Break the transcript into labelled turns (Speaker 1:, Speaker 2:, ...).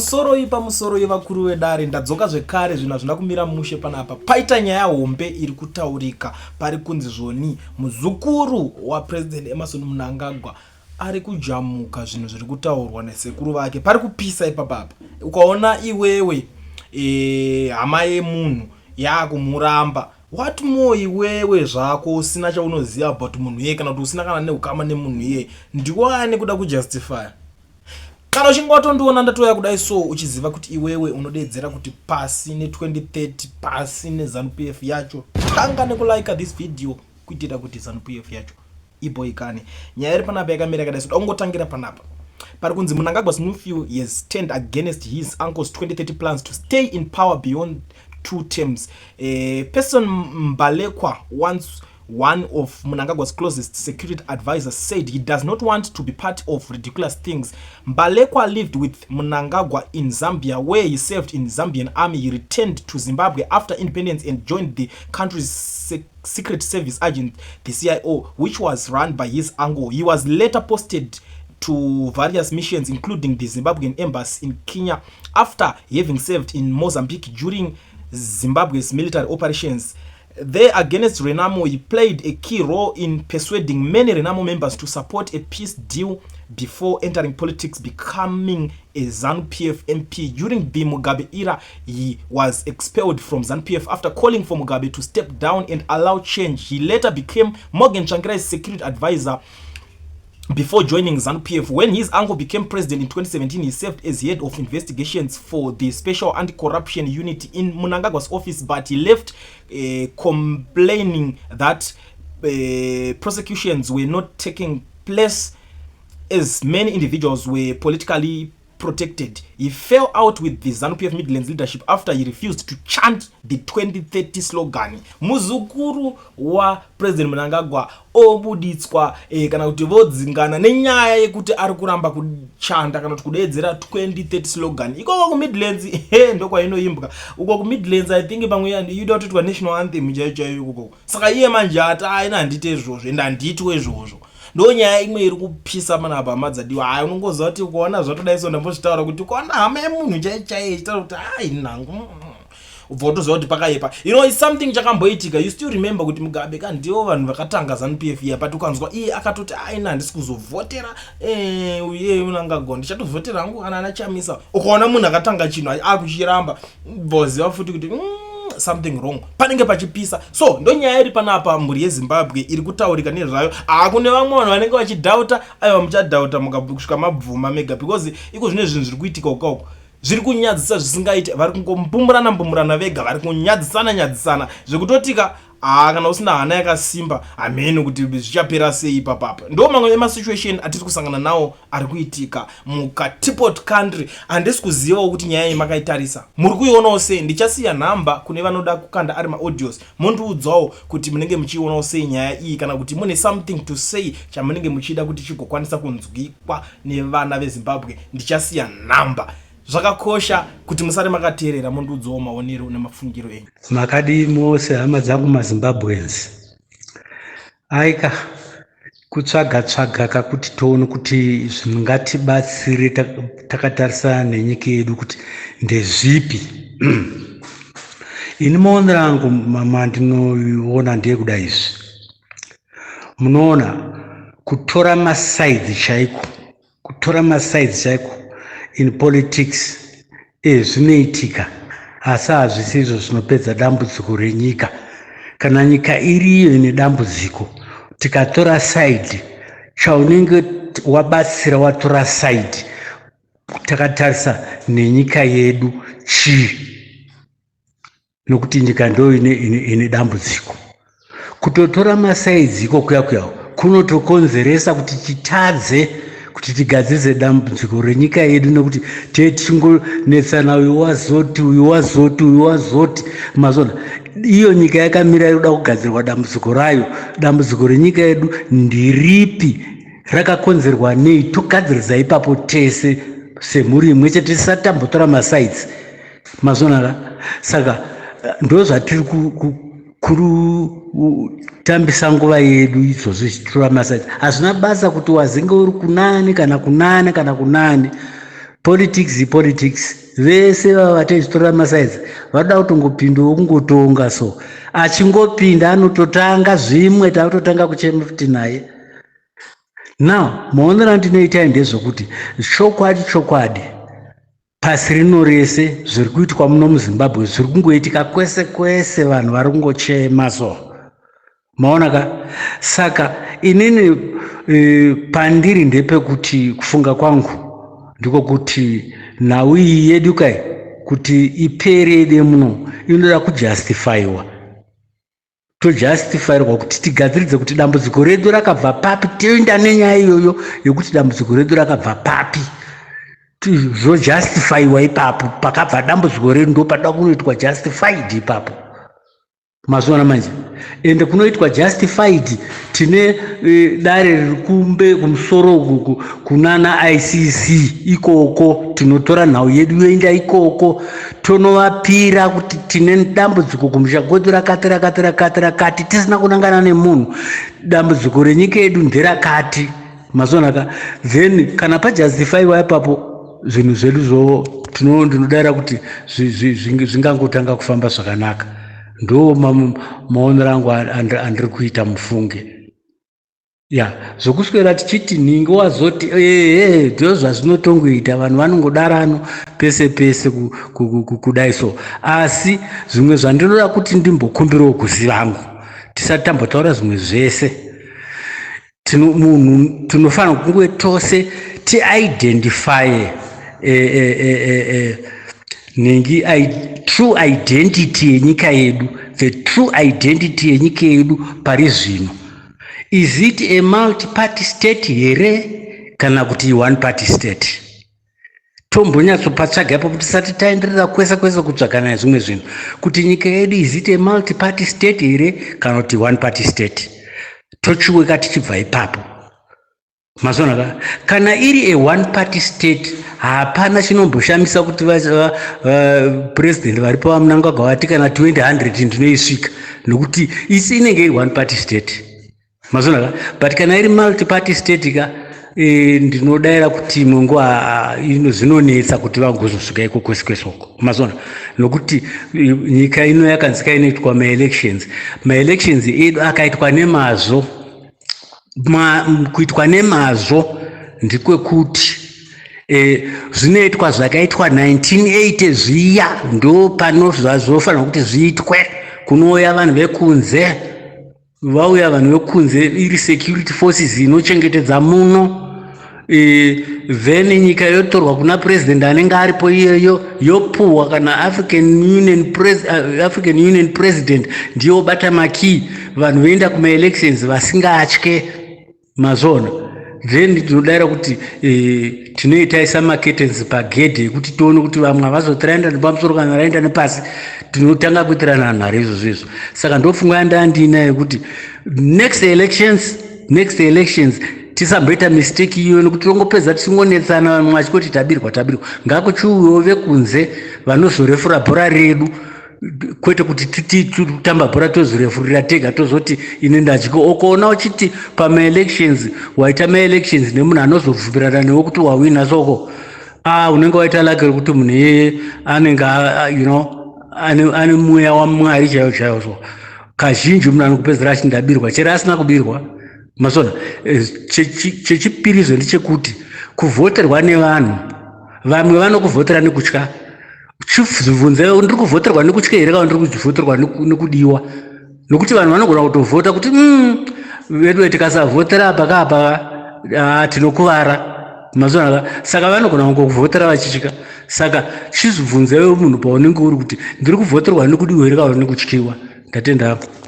Speaker 1: Pamusoroi, pamusoroi vakuru vedare, ndadzoka zvekare. Zvinhu hazvina kumira mushe panapa. Paita nyaya hombe iri kutaurika. Pari kunzi zvoni muzukuru waPresident Emmerson Mnangagwa ari kujamuka zvinhu zviri kutaurwa nesekuru vake. Pari kupisa ipapapa. Ukaona iwewe hama yemunhu yakumuramba, what more iwewe zvako usina chaunoziva about munhu iyeye, kana kuti usina kana neukama nemunhu iyeye? Ndiwani kuda kujustifya? Kana uchinge watondiona ndatouya kudai so, uchiziva kuti iwewe unodedzera kuti pasi ne2030, pasi neZANU PF yacho, tanga nekulike this video kuitira kuti ZANU PF yacho iboikane. Nyaya iri panapa yakamira yakadai so. Da kungotangira panapa pari kunzi Mnangagwa's nephew has turned against his uncle's 2030 plans to stay in power beyond two terms. Person Mbalekwa, once one of Mnangagwa's closest security advisors, said he does not want to be part of ridiculous things. Mbalekwa lived with Mnangagwa in Zambia, where he served in Zambian army. He returned to Zimbabwe after independence and joined the country's secret service agent, the CIO, which was run by his uncle. He was later posted to various missions, including the Zimbabwean embassy in Kenya, after having served in Mozambique during Zimbabwe's military operations there against Renamo. He played a key role in persuading many Renamo members to support a peace deal before entering politics, becoming a ZANU-PF MP. During the Mugabe era, he was expelled from ZANU-PF after calling for Mugabe to step down and allow change. He later became Morgan Tsvangirai's security advisor before joining ZANU-PF. When his uncle became president in 2017, he served as head of investigations for the Special Anti-Corruption Unit in Mnangagwa's office, but he left complaining that prosecutions were not taking place as many individuals were politically protected. He fell out with the ZANU-PF Midlands leadership after he refused to chant the 2030 slogan. Muzukuru waPresident Mnangagwa obuditswa kana kuti vodzingana nenyaya yekuti ari kuramba kuchanta kana kuti kudeedzera 2030 slogan ikoko kuMidlands. He, ndokwainoimbwa uko kuMidlands. I think pamwe ida kutoitwa national anthem chaiyo chaiyo ikoko. Saka iye manje ati aina, handite izvozvo ende handiitwe izvozvo. Ndo nyaya imwe iri kupisa panapa, hama dzadiwa. Hai, unongoziva kuti ukaona zvatodai so, ndambozvitaura kuti ukaona hama yemunhu chai chai ichitaura kuti ai nangu, ubva utoziva kuti pakaipa. It's something chakamboitika. You still remember kuti Mugabe ka, ndivo vanhu vakatanga ZANU PF iya, but ukanzwa iye akatoti aina, handisi kuzovhotera uye Mnangagwa, ndichatovhotera hangu kana ana Chamisa. Ukaona munhu akatanga chinhu akuchiramba, bva waziva futi kuti something wrong, panenge pachipisa. So ndo nyaya iri panapa, mhuri yeZimbabwe, iri kutaurika nezvayo. Hakune vamwe vanhu vanenge vachidhauta. Aiwa, muchadhauta mukakusvika mabvuma mega, because iko zvine zvinhu zviri kuitika ukauko zviri kunyadzisa zvisingaiti. Vari kungombumburana mbumburana vega, vari kunyadzisana nyadzisana zvekutotika. Haa, kana usina hana yakasimba, hameno kuti zvichapera sei ipapapa. Ndo mamwe emasituation atiri kusangana nawo ari kuitika mukatipot country. Handisi kuzivawo kuti nyaya iyi makaitarisa, muri kuionawo sei. Ndichasiya nhamba kune vanoda kukanda ari maaudios, mondiudzawo kuti munenge muchiionawo sei nyaya iyi, kana kuti mune something to say chamunenge muchida kuti chigokwanisa kunzwikwa nevana veZimbabwe. Ndichasiya nhamba. Zvakakosha kuti musare makateerera, mondiudzawo maonero nemafungiro enyu.
Speaker 2: Makadii mose, hama dzangu maZimbabweans? Aika, kutsvaga tsvaga kakuti tione kuti zvingatibatsire takatarisana nenyika yedu kuti ndezvipi. Ini maonero angu mandinoona ndeyekuda izvi. Munoona, kutora masides chaiko, kutora masides chaiko in politics, zvinoitika, asi hazvisi izvo zvinopedza dambudziko renyika. Kana nyika iriyo ine dambudziko, tikatora side, chaunenge wabatsira watora side takatarisa nenyika yedu chii? Nokuti nyika ndo ine dambudziko. Kutotora masides iko kuya kuya kunotokonzeresa kuti titadze kuti tigadzirise dambudziko renyika yedu, nekuti tee tichingonetsana, uyu wazoti, uyu wazoti, uyu wazoti. Mazona, iyo nyika yakamira iri kuda kugadzirwa dambudziko rayo. Dambudziko renyika yedu ndiripi? Rakakonzerwa nei? Togadzirisa ipapo tese semhuri imwe chete, tisati tambotora masides. Mazonaka. Saka ndo zvatiri kutambisa nguva yedu izvozvo ichitora masides. Hazvina basa kuti wazinge uri kunani kana kunani kana kunani. Politics ipolitics. Vese vava vataichitorera masides vanoda kutongopindawo kungotonga so. Achingopinda anototanga zvimwe takutotanga kuchema futi naye. Now maonero andinoita ndezvekuti chokwadi chokwadi pasi rino rese zviri kuitwa muno muZimbabwe zviri kungoitika kwese kwese vanhu vari kungochema so. Maona ka? Saka inini e, pandiri ndepekuti kufunga kwangu ndiko kuti nhau iyi yedu kai kuti ipere yedu muno inoda kujustifyiwa tojustifyirwa kuti tigadziridze kuti dambudziko redu rakabva papi toenda nenyaya iyoyo yekuti dambudziko redu rakabva papi zvojustifyiwa ipapo pakabva dambudziko redu ndopada kunoitwa justified ipapo Mazviona manje ende kunoitwa justified tine e, dare riri kumbe kumusoro uku kunana ICC ikoko tinotora nhau yedu yoenda ikoko tonovapira kuti tine dambudziko kumusha kwedu rakati rakati rakati rakati tisina kunangana nemunhu dambudziko renyika yedu nderakati Mazviona ka? Then kana pajustifyiwa ipapo zvinhu zvedu zvo ndinodaira kuti zvingangotanga kufamba zvakanaka. Ndo maonero angu andiri kuita mufunge. Ya, zvokuswera tichiti nhingi wazoti ehe ndo zvazvinotongoita vanhu vanongodarano pese pese kudai so. Asi zvimwe zvandinoda kuti ndimbokumbirawo kuziva hangu tisati tambotaura zvimwe zvese Tino, munhu tinofanira kunge tose tiidentifye e, e, e, e, e, nhingi true identity yenyika yedu the true identity yenyika yedu pari zvino is it a multi party state here kana kuti one party state tombonyatsopatsvaga ipapo tisati taenderera kwese kwese kutsvagana nezvimwe zvinhu kuti nyika yedu is it a multi party state here kana kuti one party state tochiweka tichibva ipapo mazona ka kana iri a one party state hapana chinomboshamisa kuti president varipo vamunangagwa vati kana 2000 ndinoisvika nokuti isi inenge iri one party state Mazona ka? But kana iri multi party state ka e, ndinodaira kuti imwe nguva zvinonetsa kuti vagozosvika iko kwese kwese uko. Mazona nokuti e, nyika ino yakanzi ka inoitwa maelections. Maelections edu akaitwa nemazvo. Ma, kuitwa nemazvo ndikwekuti e, zvinoitwa zvakaitwa 1980 zviya ndo pano zvazvofanira kuti zviitwe kunouya vanhu vekunze vauya vanhu vekunze iri security forces inochengetedza muno e, then nyika yotorwa kuna president anenge aripo iyeyo yopuhwa kana african union, pres, uh, african union president ndiye obata makey vanhu voenda kumaelections vasingatye Mazviona? Then tinodaira kuti eh, tinee taisa maketens pagedhe ekuti tione kuti vamwe havazoti raenda nepamusoro kana raenda nepasi tinotanga kuitirana nhare izvozvo izvo saka ndopfungwa yandandiinayo yekuti next elections next elections tisamboita mistake iyoyo nekuti tongopedza tichingonetsana vamwe vachingoti tabirwa tabirwa ngakuchiuyewo vekunze vanozorefura bhora redu kwete kuti titamba bhora tozvirefurira tega tozoti ini ndadya ukoona uchiti pamaelections waita maelections nemunhu anozobvumirana newe kuti wawina soko ah unenge waita lake rekuti munhu iyeye anenge you know ane mweya wamwari chaiwo chaiwo so kazhinji munhu anokupedzera achindabirwa chero asina kubirwa masona eh, chechipirizve ndechekuti kuvhoterwa nevanhu vamwe vanokuvhotera nekutya chibvunze ndiri kuvhoterwa nekutya here kana ndiri kuvhoterwa nekudiwa nokuti vanhu vanogona kutovhota kuti mm, veduwe tikasavhotera apa kaapa ah, tinokuvara mazona saka vanogona kungokuvhotera vachitya saka chizvibvunze munhu paunenge uri kuti ndiri kuvhoterwa nekudiwa here kana nekutyiwa ndatenda apo.